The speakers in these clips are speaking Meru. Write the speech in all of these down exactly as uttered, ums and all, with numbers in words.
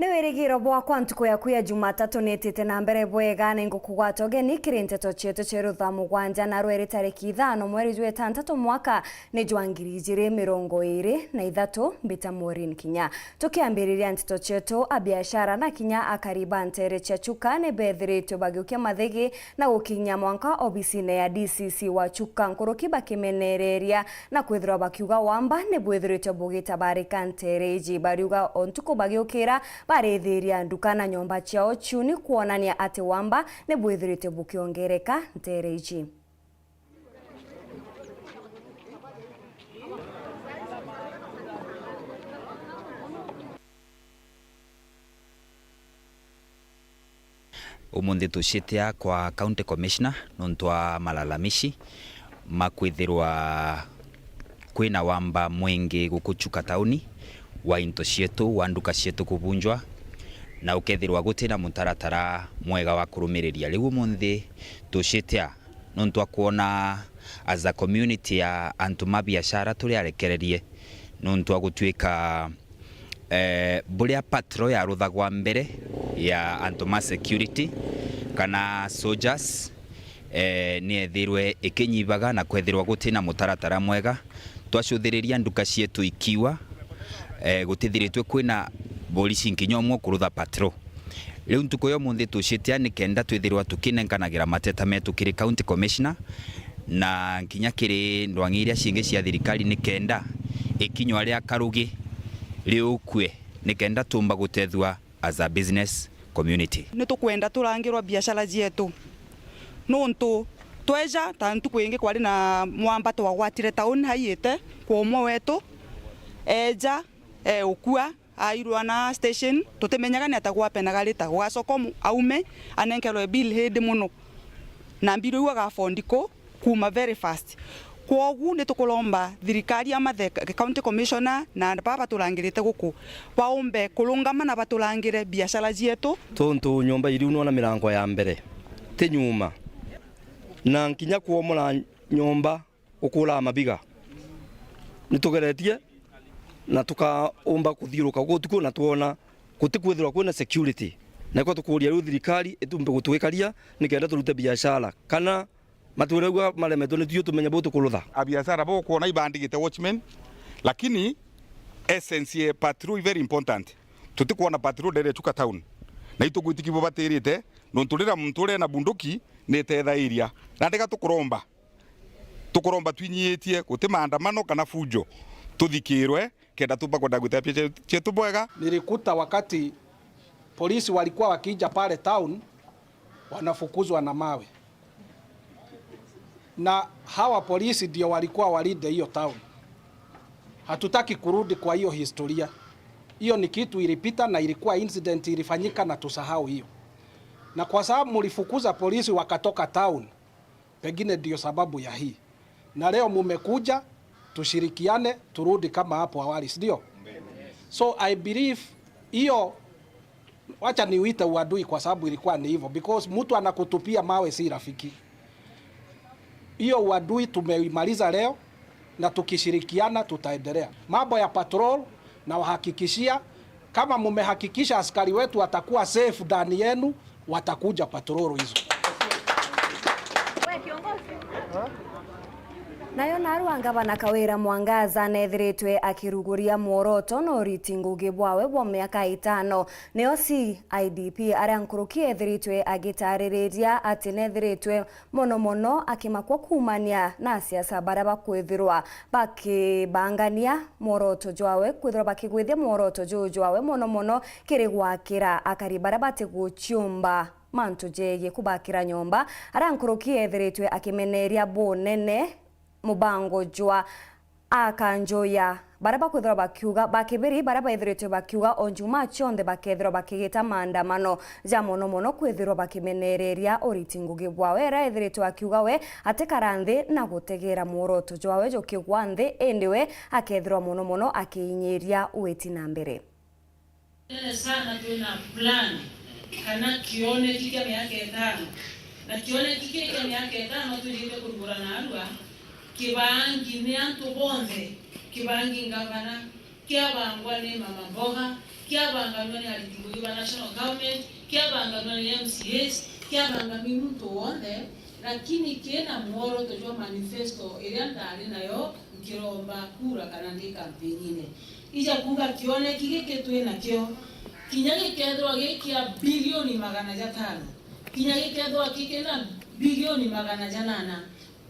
Ni wirigiro bwakwa ntuku yaku ya Jumatatu niitite na mbere bwega, na ingukugwata ugeni kiri nteto cietu cia rutha mugwanja na rweri tariki ithano mweri jwa itantatu mwaka ni jwa ngiri ijiri mirongo iiri na ithatu. Mbita Maureen Kinya. Tukiambiriria nteto cietu, abiashara na kinya akari ba nteere cia Chuka ni beethiritwe bagiukia mathigi na gukinyia mwanka obisine ya D C C wa Chuka nkuruki bakimenereria na kwithirwa bakiuga wamba ni bwithiritwe bugitabarika nteere iji. Bariuga o ntuku bagiukira barithiria nduka na nyomba ciao ciuni kwonania ati wamba ni bwithiritwe bukiongereka nteere iji. Umunthi tucitia kwa County Commissioner nontu wa malalamishi ma kwithirwa kwina wamba mwingi guku Chuka tauni wa into cietu, wa nduka cietu kubunjwa, na ukethirwa gutina mutaratara mwega wa kurumiriria. Riu umunthi tucitia nontu wa kwona as a community ya antu ma biashara turi arekererie nontu wa gutuika eh, buria patrol yaruthagwa mbere ya antu ma security kana soldiers, eh, ni ethirwe ikinyibaga na kwethirwa gutina mutaratara mwega. Twacuthiriria nduka cietu ikiwa, eh, gutithiritwe kwina borisi nkinya umwe ukurutha patrol. Riu ntuku ya umunthi tucitia ni kenda twithirwa tukinenkanagira mateta metu kiri County Commissioner na nkinya kiri ndwang'i iria cingi cia thirikari ni kenda ikinywa ria karugi riukue ni kenda tuumba gutethua as a business community. Ni tukwenda turangirwa biashara cietu, nontu tweja ta ntuku ingi kwari na mwambato wagwatire tauni haiyite kwa umwe wetu, eja, eukua, airwa na station, tutimenyaga ni ata gwapenaga rita, gugacoka umu-, aume, anenkerwe bill hidi muno, na mbiro iu agafondi ku, kuuma very fast. Kwogu ni tukuromba thirikari ama the county commissioner na baba baturangirite guku baumbe kurungama na baturangire biashara cietu. Tontu nyomba iriu nona mirango ya mbere ti nyuma, na nkinya kwomora nyomba gukuraa mabiga. Nitugeretie na tukaumba kuthiuruka guku utuku na twona gutikwithirwa kwina security. Naikwa tukuria riu thirikari itumbe gutwikaria nikenda turute biashara, kana matwire ugwa maremetwe ni tuyo tumenye bu tukurutha. Abiashara bukwona ibandigite watchman, lakini essence ya patrol is very important. Tutikwona patrol ndere Chuka town, na itugwitiki bubatirite nontu rira muntu uria ena bunduki ni itethairia. Na ndega tukuromba Tukuromba twinyiitie, guti maandamano kana fujo, tuthikirwe kenda tumba kwenda gwita biacara cietu bwega. Nilikuta wakati polisi walikuwa wakija pale town, wanafukuzwa na mawe. Na hawa polisi ndio walikuwa walinde hiyo town. Hatutaki kurudi kwa hiyo historia. Hiyo ni kitu ilipita na ilikuwa incident ilifanyika na tusahau hiyo. Na kwa sababu mlifukuza polisi wakatoka town, pengine ndio sababu ya hii. Na leo mumekuja, tushirikiane, turudi kama hapo awali, si ndio? So I believe hiyo, wacha niuite uadui kwa sababu ilikuwa ni hivyo, because mtu anakutupia mawe si rafiki. Hiyo uadui tumeimaliza leo, na tukishirikiana tutaendelea. Mambo ya patrol, nawahakikishia, kama mumehakikisha askari wetu watakuwa safe ndani yenu, watakuja patrol hizo. Nayo narua ngavana Kawira Mwangaza nethiritwe akiruguria mworoto na uriti ngugi bwawe bwa miaka itano. Nio C I D P aria nkuruki ethiritwe agitaririria ati nethiritwe mono mono akimakwa kuumania na asiasa baria bakwithirwa bakibangania mworoto jwawe, kwithirwa bakigwithia mworoto juu jwawe mono mono kiri gwakira akari baria batiguciumba mantu jegie kubakira nyomba. Aria nkuruki ethiritwe akimeneria bunene mubango jwa akanjuya baria bakwithirwa bakiuga, ba kibiri baria baithiritwe bakiuga o Jumaa cionthe bakethirwa bakigita maandamano ja mono mono kwithirwa bakimenereria uriti ngugi bwawe, aria ethiritwe akiuga we atikara nthi na gutegera mworoto jwawe jukigwa nthi, indi we akethirwa mono mono akiinyiria witi na mbere. Tene sana twina plan kana kioneki kia miaka itano. Na kioneki kii kia miaka itano twijite kurugura narua, kibangi ni antu bonthe, kibangi ngavana, kiabangwa ni mama mboga, Kiabanganua ni ariti ngugi ba national government, kiabanganua ni M C As, kiabanganua ni muntu wonthe, lakini kina mworoto jwa manifesto iria ndari nayo nkiromba kura kana ndi kampenine. Ija kuuga kioneki giki twi nakio, kinya gikethirwa gi kia bilioni magana jatano, kinya gikethirwa ki kina bilioni magana janana,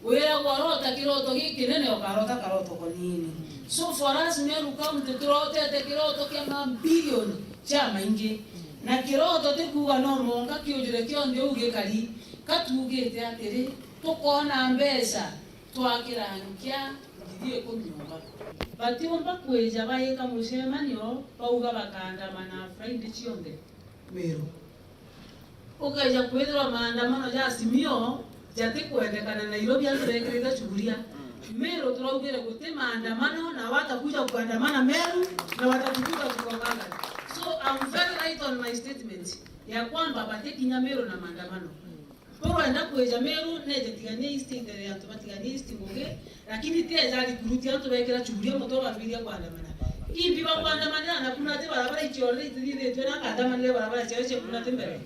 wira gwarota kiroto gikinene, ukarota karoto kanini. So for us, Meru County, turotete kiroto kia mabilioni jamaingi. Na kiroto ti kuuga no mwanka kiujure kionthe uu gikari. Ka tuugite atiri, tukoona mbeca, twakira nkia ngiri ikumi nyomba. Batiumba kwija baika mucemanio bauga bakaandamana Friday cionthe Meru. Ukeja kwithirwa maandamano ja Azimio jatikwendekana Nairobi, antu bekirite chuguria. Meru turaugire guti maandamano, na watakuja kuandamana Meru, na watakuja kuongana. So, I'm very right on my statement ya kwamba batikinya Meru na maandamano. Turenda kwija Meru, neje tigania East, ntere antu batigania East ngugi, lakini ti eja recruit antu bekira chuguria mutwe bambiria kuandamana. Imbi ba kuandamanira na kuna ti barabara icio already itithithitue na kandamanire barabara ciao cia kuna ti mbere.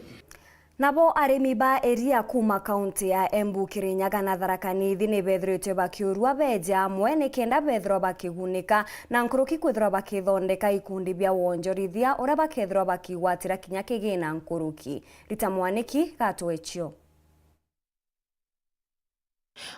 Nabo arimi ba iria kuuma kaunti ya Embu, Kirinyaga na Tharaka Nithi ni bethiritwe bakiurua beja amwe nikenda bethirwa bakigunika na nkuruki kwithirwa bakithondeka ikundi bia wonjorithia uria bakethirwa bakigwatira kinya kigina nkuruki. Rita Mwaniki gatwecio.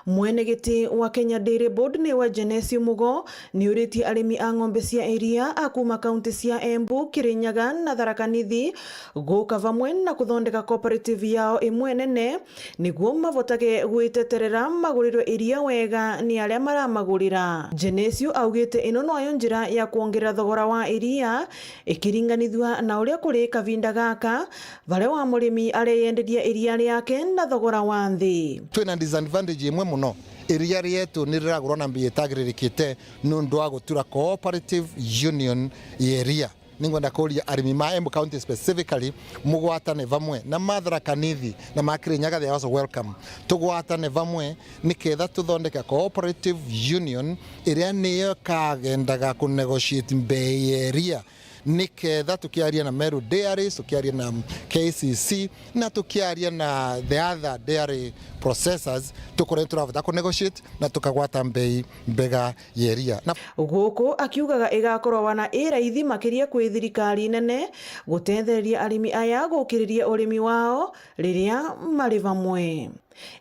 Mwene giti wa Kenya Dairy Board niwe Genesio Mugo niuritie arimi a ng'ombe cia iria a kuuma kaunti cia Embu, Kirinyaga na Tharaka Nithi guka vamwe na kuthondeka cooperative yao imwe nene niguo mavotage gwiteterera magurirwe iria wega ni aria maramagurira. Genesio augite ino noyo njira ya kwongerera thogora wa iria ikiringanithua na uria kuri kavinda gaka, varia wa murimi areyenderia iria riake na thogora wa nthi. Twina disadvantage imwe muno. Iria rietu ni riragurwa na mbei itagiririkite nundu wa gutura cooperative union ya iria. Ningwenda kuria arimi ma Embu County specifically, mugwatane vamwe na ma Tharaka Nithi na ma Kirinyaga, they are also welcome. Tugwatane vamwe niketha tuthondeke cooperative union iria niyo ikagendaga ku negotiate mbei ya iria. Niketha tukiaria na Meru Dairies, tukiaria na K C C, na tukiaria na the other dairy processors, tukorwe turavota ku negotiate na tukagwata mbei mbega ya iria. Na guku akiugaga igakorwa wana i raithi makiria kwi thirikari nene gutethereria arimi aya gukiriria urimi wao riria mari vamwe.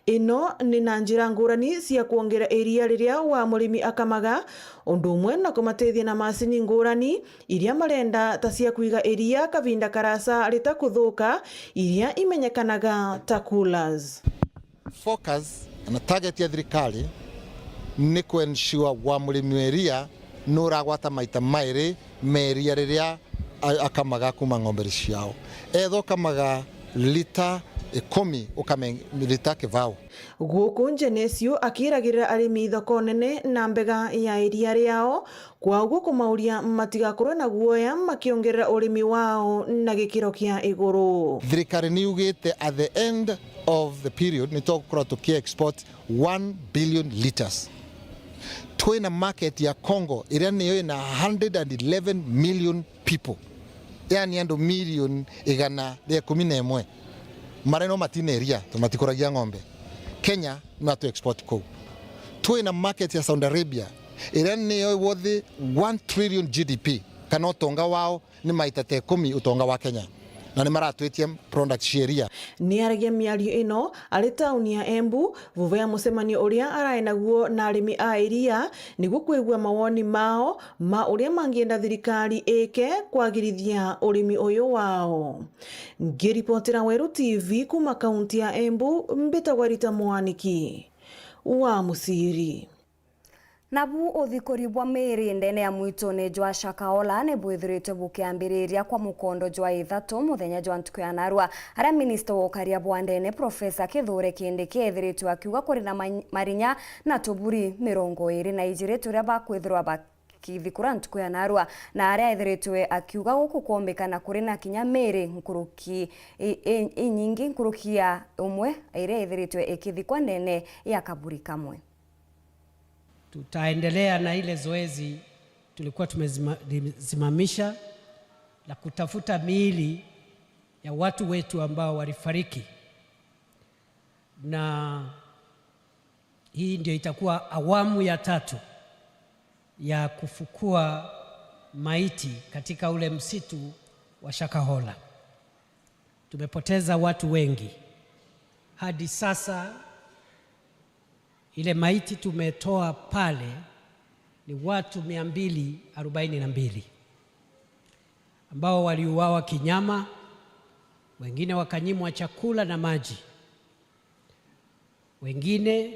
Ino ni na njira ngurani cia kwongera iria riria wa murimi akamaga, undu umwe na kumatethia na macini ngurani iria marenda, ta cia kwiga iria kavinda karasa ritakuthuka, iria imenyekanaga ta coolers. Focus na target ya thirikari ni ku ensure wa murimi wa iria nuragwata maita mairi ma iria riria a-, akamaga kuma ng'ombe ciao. Etha ukamaga lita ikumi, ukame lita kivau. Guku Genesio akiragirira arimi thoko nene na mbega ya iria riao, kwa uguo kumauria matigakorwe na guoya makiongerera urimi wao na gikiro kia iguru. Thirikari ni yugite at the end of the period ni tugukorwa tuki export one billion litres. Twina market ya Congo iria niyo ina hundred and eleven million people, yani andu milioni igana ria ikumi na imwe, maria no matina iria, to matikuragia ng'ombe. Kenya no tu export kuu. Twina market ya Saudi Arabia iria niyo worth one trillion G D P, kana utonga wao ni maita ta ikumi utonga wa Kenya, na ni maratwitia products cia iria. Ni aragia miario ino ari tauni ya Embu, vuva ya mucemanio uria arai naguo na arimi a iria, niguo kwigua mawoni mao ma uria mangienda thirikari ike kwagirithia urimi uyu wao. Ngiripotera Weru T V kuma kaunti ya Embu, mbitagwa Rita Mwaniki wa Musiri. Nabu uthikuri bwa miiri ndene ya mwitune jwa Shakahola ni bwithiritwe bukiambiriria kwa mukondo jwa ithatu muthenya jwa ntuku ya narua, aria minista wa ukaria bwa ndene, Profesa Kithure Kindiki, ethiritwe akiuga kuri na many-, marinya na tuburi mirongo iri na ijiri turia bakwithirwa bakithikura ntuku ya narua, na aria ethiritwe akiuga guku kwombikana kuri na kinya miiri nkuruki i-, i-, inyingi nkuruki ya umwe iria ithiritwe ikithikwa ndene ya kaburi kamwe. Tutaendelea na ile zoezi tulikuwa tumezima-, limesimamisha la kutafuta miili ya watu wetu ambao walifariki, na hii ndio itakuwa awamu ya tatu ya kufukua maiti katika ule msitu wa Shakahola. Tumepoteza watu wengi. Hadi sasa, ile maiti tumetoa pale ni watu mia mbili arobaini na mbili ambao waliuawa kinyama, wengine wakanyimwa chakula na maji, wengine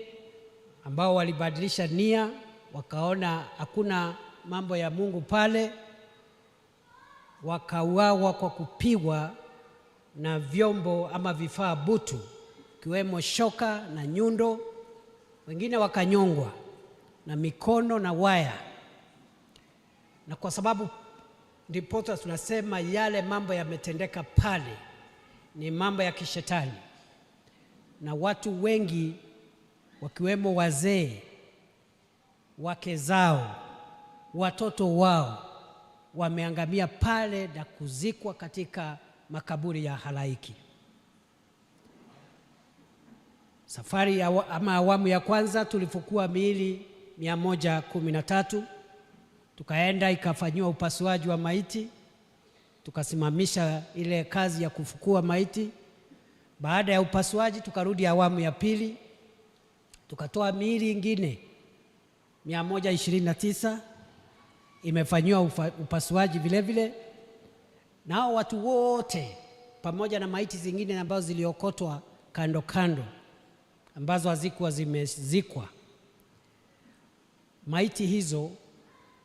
ambao walibadilisha nia, wakaona hakuna mambo ya Mungu pale, wakauawa kwa kupigwa na vyombo ama vifaa butu, ikiwemo shoka na nyundo, wengine wakanyongwa na mikono na waya. Na kwa sababu ndiposa tunasema yale mambo yametendeka pale ni mambo ya kishetani, na watu wengi wakiwemo wazee, wake zao, watoto wao wameangamia pale na kuzikwa katika makaburi ya halaiki. Safari ya wa-, ama awamu ya kwanza tulifukua miili mia moja kumi na tatu, tukaenda ikafanyiwa upasuaji wa maiti, tukasimamisha ile kazi ya kufukua maiti. Baada ya upasuaji tukarudi awamu ya pili, tukatoa miili ingine mia moja ishirini na tisa, imefanyiwa ufa-, upasuaji vile vile. Nao watu wote pamoja na maiti zingine ambazo ziliokotwa kando kando ambazo hazikuwa zimezikwa, maiti hizo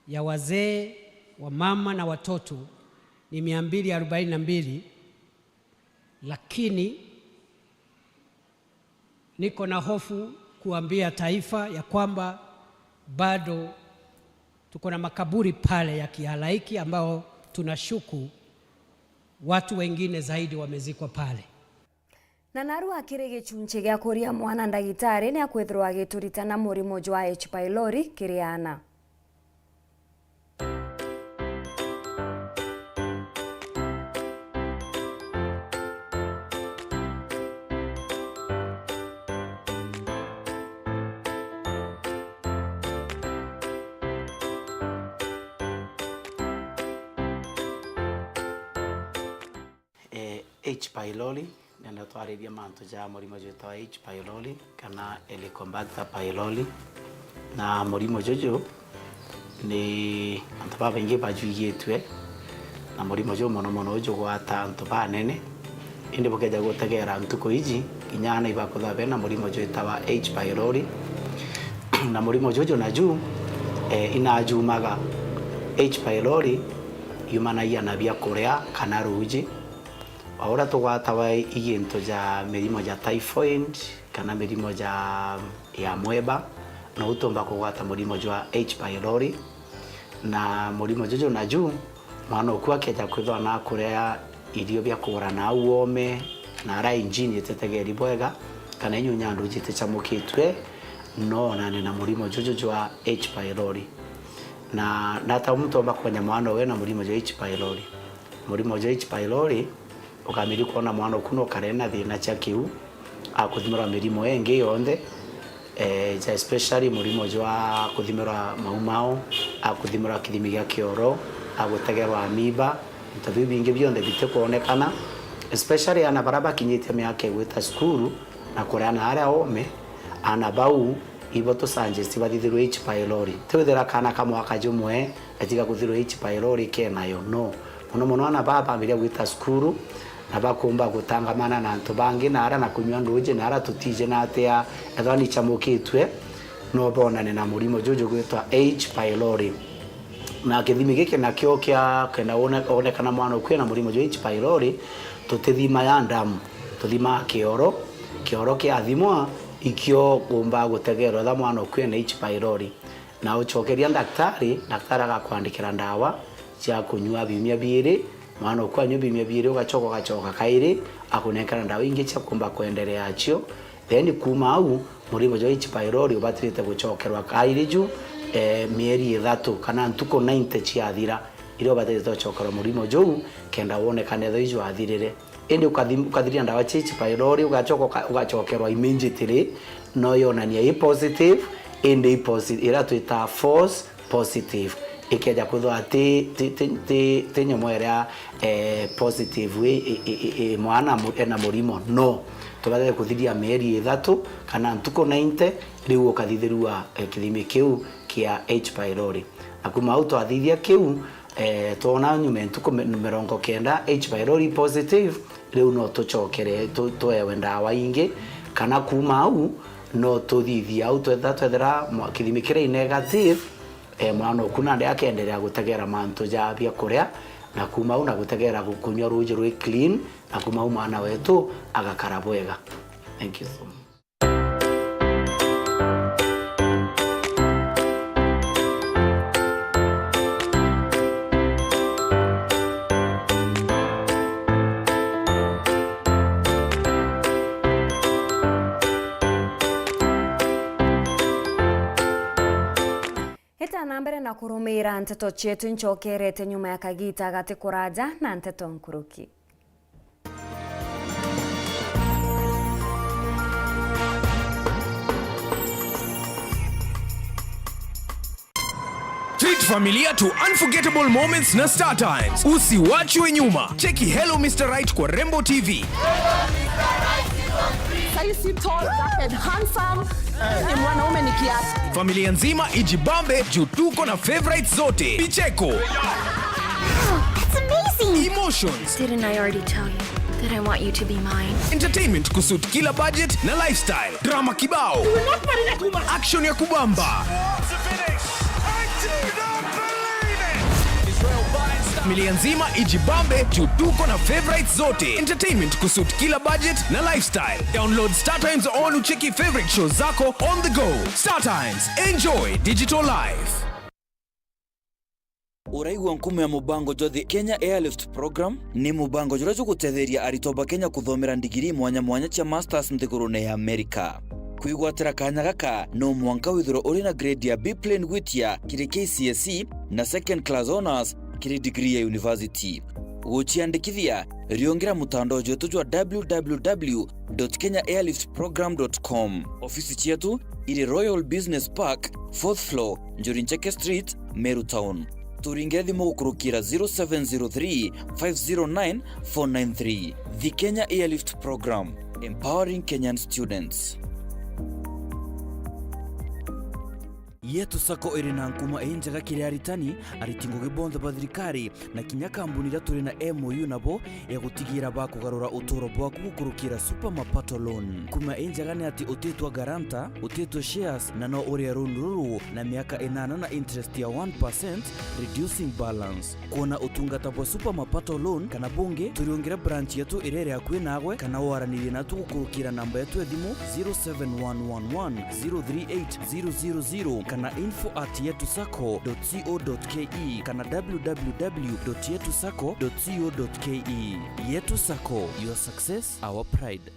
ya wazee, wamama na watoto ni mia mbili arobaini na mbili, lakini niko na hofu kuambia taifa ya kwamba bado tuko na makaburi pale ya kihalaiki ambao tunashuku watu wengine zaidi wamezikwa pale. Na narua kiri gichunchi gia kuria mwana ndagitari ni akwithirwa agituritana murimo jwa H. pylori kiri aana. Eh, H. pylori, nenda twaririe mantu ja murimo jwitawa H. pylori kana Helicobacter pylori. Na murimo juju ni antu babaingi bajwigitue, na murimo juu mono mono ujugwata antu banene. Indi bukeja gutegera ntuku iji, kinya aana ibakwithwa bena murimo jwitawa H. pylori. Na murimo juju naju, eh, inajumaga. H. pylori yumanagia na biakuria kana ruuji. O uria tugwatawa i gintu ja mirimo ja typhoid kana mirimo ja, ya mweba, nou tuumba kugwata murimo jwa H. pylori. Na murimo juju naju, mwana uku akeja kwithwa na akuria irio bia kugura na au oome, na ara injini ititegeri bwega, kana inyunya nduuji iticamukitue, no onane na murimo juju jwa H. pylori. Na nata muntu omba kwenya mwana uwe na murimo jwa H. pylori? Murimo jwa H. pylori, ukamiri kwona mwana uku no kare na thina cia kiu, akuthimirwa mirimo ingi yonthe, eh, ja especially murimo jwa kuthimirwa maumao, akuthimirwa kithimi gia kioro, agutegerwa amiba, into biu bingi bionthe bitikwonekana, especially aana baria bakinyitie miaka igwita cukuru na kuria na aria oome, aana bau ibo tu suggest bathithirwe H. pylori. Ti withira kaana ka mwaka jumwe gatiga kuthirwa H. pylori kenayo, no. Mono mono aana baa bambiria gwita cukuru, na bakumba gutangamana na antu bangi na aria na kunyua nduuji na aria tutiji na atia, ethwa ni icamukitue, no bonane na murimo juju gwitwa H. pylori. Na kithimi giki nakio kia kenda wone-, wonekana mwana uku ena murimo jwa H. pylori, tutithimaa damu, tuthimaa kioro. Kioro kiathimwa, ikio kumba gutegerwa etha mwana uku ena H. pylori. Na ucokeria ndaktari, ndaktari agakwandikira ndawa cia kunyua biumia biiri. Mwana uku anyua biumia biiri, ugacoka, ugacoka kairi, akunenkera ndawa ingi cia kumba kwenderea acio. Then kuuma au, murimo jwa H. pylori ubatirite gucokerwa kairi ju, eh, mieri ithatu kana ntuku ninety ciathira. iria ubatairite ucokerwa murimo juu, kenda wonekane ethirwa ijwathirire. Indi ukathi-, ukathiria ndawa cia H pylori, ugacoka uka-, ugacokerwa immediately, no yonania i positive, indi i posi-, iria twitaga false positive. Ikeja kwithirwa ti, ti, ti, ti, ti nyomo iria, eh, positive i, i, i, i, i mwana mu-, ena murimo. No, tubataire kuthiria mieri ithatu kana ntuku ninety, riu ukathithirua, eh, kithimi kiu kia H pylori. Na kuma au twathithia kiu, eh, twona nyuma ya ntuku mi-, mirongo kenda H pylori positive, riu no tucokere tu-, tuewe ndawa ingi, kana kuma au no tuthithie au twetha-, twethira mwa-, kithimi kiria i negative, eh, mwana oku nandi akenderea gutegera mantu ja bia kuria, na kuma au na gutegera gu-, kunywa ruuji rwi clean, na kuma au mwana wetu agakara bwega. Thank you so much. Ita na mbere na kurumiira nteto cietu, incokerete nyuma ya kagiita gati kuraja na nteto nkuruki. Treat familia to unforgettable moments na Star Times. Usiwachwe nyuma. Cheki Hello Mister Right kwa Rembo T V. Saisi tall, dark and handsome. Ni mwanaume ni kiasi. Familia nzima ijibambe juu tuko na favorites zote. Vicheko. That's amazing. Emotions. Didn't I already tell you that I want you to be mine? Entertainment kusuit kila budget na lifestyle. Drama kibao. Action ya kubamba. Familia nzima ijibambe juu tuko na favorites zote. Entertainment kusuit kila budget na lifestyle. Download Star Times on ucheki favorite shows zako on the go. Star Times, enjoy digital life. Uraigua nkumo ya mubango jwa The Kenya Airlift Program? Ni mubango juria jugutetheria aritwa ba Kenya kuthomera ndigiri mwanya mwanya cia masters nthigurune ya Amerika. Kwigwatira kanya gaka, no mwanka withirwe uri na grade ya B plain gwitia kiri K C S E na second class honours kiri degree ya university. Guciandikithia, riungira mutandao jwetu jwa w w w dot kenya airlift program dot com. Ofisi cietu iri Royal Business Park, fourth floor, Njuri Ncheke Street, Meru Town. Turingire thimu gukurukira zero seven zero three, five zero nine, four nine three. The Kenya Airlift Program, empowering Kenyan students. Yetu Sacco iri na nkuma injega kiri aritani, ariti ngugi bonthe ba thirikari, na kinya kambuni iria turi na M O U nabo ya gutigira bakugarura uturo bwaku gukurukira Super Mapato Loan. Nkuma injega ni ati utitwa guarantor, utitwa shares, na no urie loan ruru na miaka inana na interest ya one percent, reducing balance. Kwona utungata bwa Super Mapato Loan kana bungi, turiungire branch yetu iria iri akui nagwe, kana waranirie natu gukurukira namba yetu ya thimu zero seven one one one zero three eight zero zero zero kana info at yetu sacco dot co dot ke kana w w w dot yetu sacco dot co dot ke. Yetu Sacco, your success, our pride.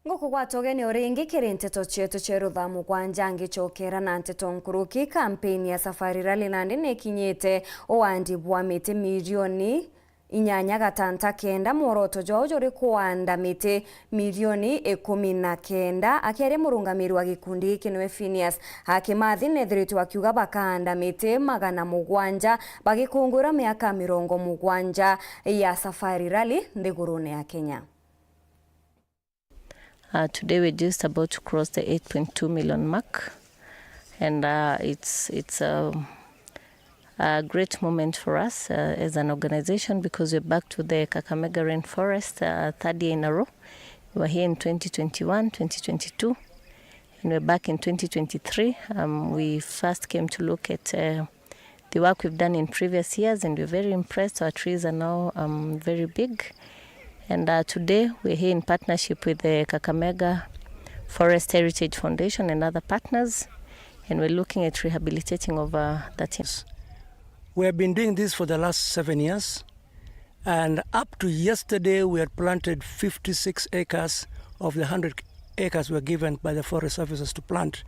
Ngukugwata ugeni o ringi kiri nteto cietu cieru thaa mugwanja, ngicokera na nteto nkuruki. Kampeni ya Safari Rally nandi nikinyite uwandi bwa miti milioni inyanya gatanta kenda, mworoto jwao juri kuanda miti milioni ikumi na kenda. Akiaria murungamiri wa gikundi giki niwe Phineas Akimathi, nethiritwe akiuga bakaanda miti magana mugwanja bagikungwira miaka mirongo mugwanja ya Safari Rally nthigurune ya Kenya. Uh, today we're just about to cross the eight point two million mark, and, uh, it's, it's a, a great moment for us, uh, as an organization, because we're back to the Kakamega Rainforest, uh, third year in a row. We were here in twenty twenty-one, twenty twenty-two, and we're back in twenty twenty-three. Um, we first came to look at, uh, the work we've done in previous years, and we're very impressed. Our trees are now, um, very big. And, uh, today we're here in partnership with the Kakamega Forest Heritage Foundation and other partners, and we're looking at rehabilitating over thirteen. We have been doing this for the last seven years, And up to yesterday, we had planted fifty-six acres of the hundred acres we were given by the forest officers to plant.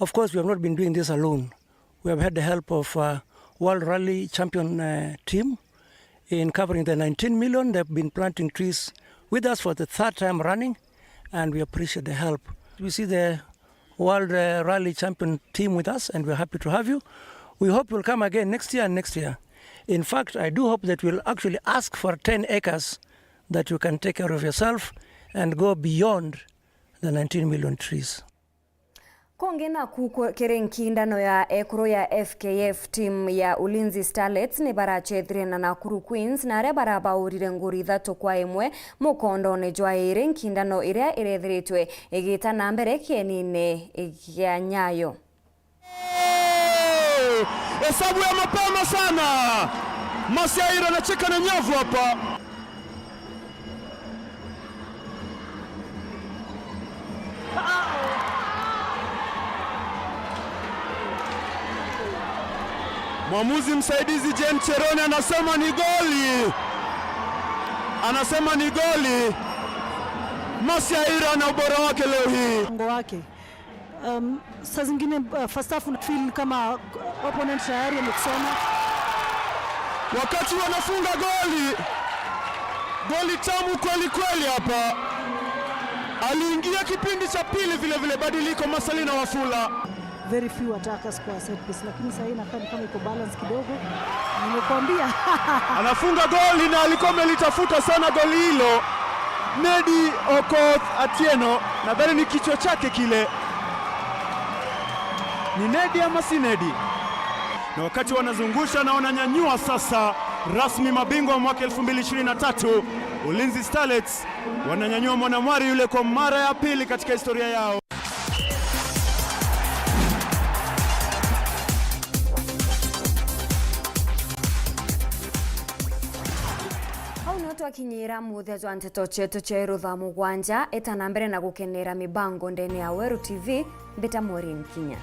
Of course, we have not been doing this alone. We have had the help of, uh, World Rally Champion, uh, team in covering the nineteen million. They've been planting trees with us for the third time running, and we appreciate the help. We see the World, uh, Rally Champion team with us, and we're happy to have you. We hope you'll come again next year and next year. In fact, I do hope that we'll actually ask for ten acres that you can take care of yourself and go beyond the nineteen million trees. Kungi naku ku-, kiri nkindano ya ekuru ya F K F, team ya Ulinzi Starlets ni barachethire na Nakuru Queens, na aria barabaurire nguri ithatu kwa imwe mukondone jwa iri, nkindano iria irethiritwe igita na mbere kienine gia Nyayo. Hesabu ya mapema sana. Masiaira anacheka na nyavu hapa. Mwamuzi msaidizi Jane Cherone anasema ni goli. Anasema ni goli. Masiaira na ubora wake leo hii. Mgongo wake. Um, saa zingine, uh, first half unafeel kama, uh, opponent tayari amekusoma. Wakati wanafunga goli, goli tamu kweli kweli hapa. Aliingia kipindi cha pili vile vile, badiliko, Marcelina Wafula. Very few attackers kwa set piece, lakini saa hii inakaa ni kama iko balance kidogo. Nimekuambia. Anafunga goli na alikuwa amelitafuta sana goli hilo. Nedi Okoth Atieno, nadhani ni kichwa chake kile. Ni Nedi ama si Nedi? Na wakati wanazungusha na wananyanyua sasa rasmi mabingwa wa mwaka elfu mbili ishirini na tatu, Ulinzi Starlets wananyanyua mwanamwari yule kwa mara ya pili katika historia yao. Au nio twakinyira muthia jwa nteto cietu cia iru thaa mugwanja. Eta na mbere na gukenera mibango ndene ya Weru T V. Mbita Maureen Kinya.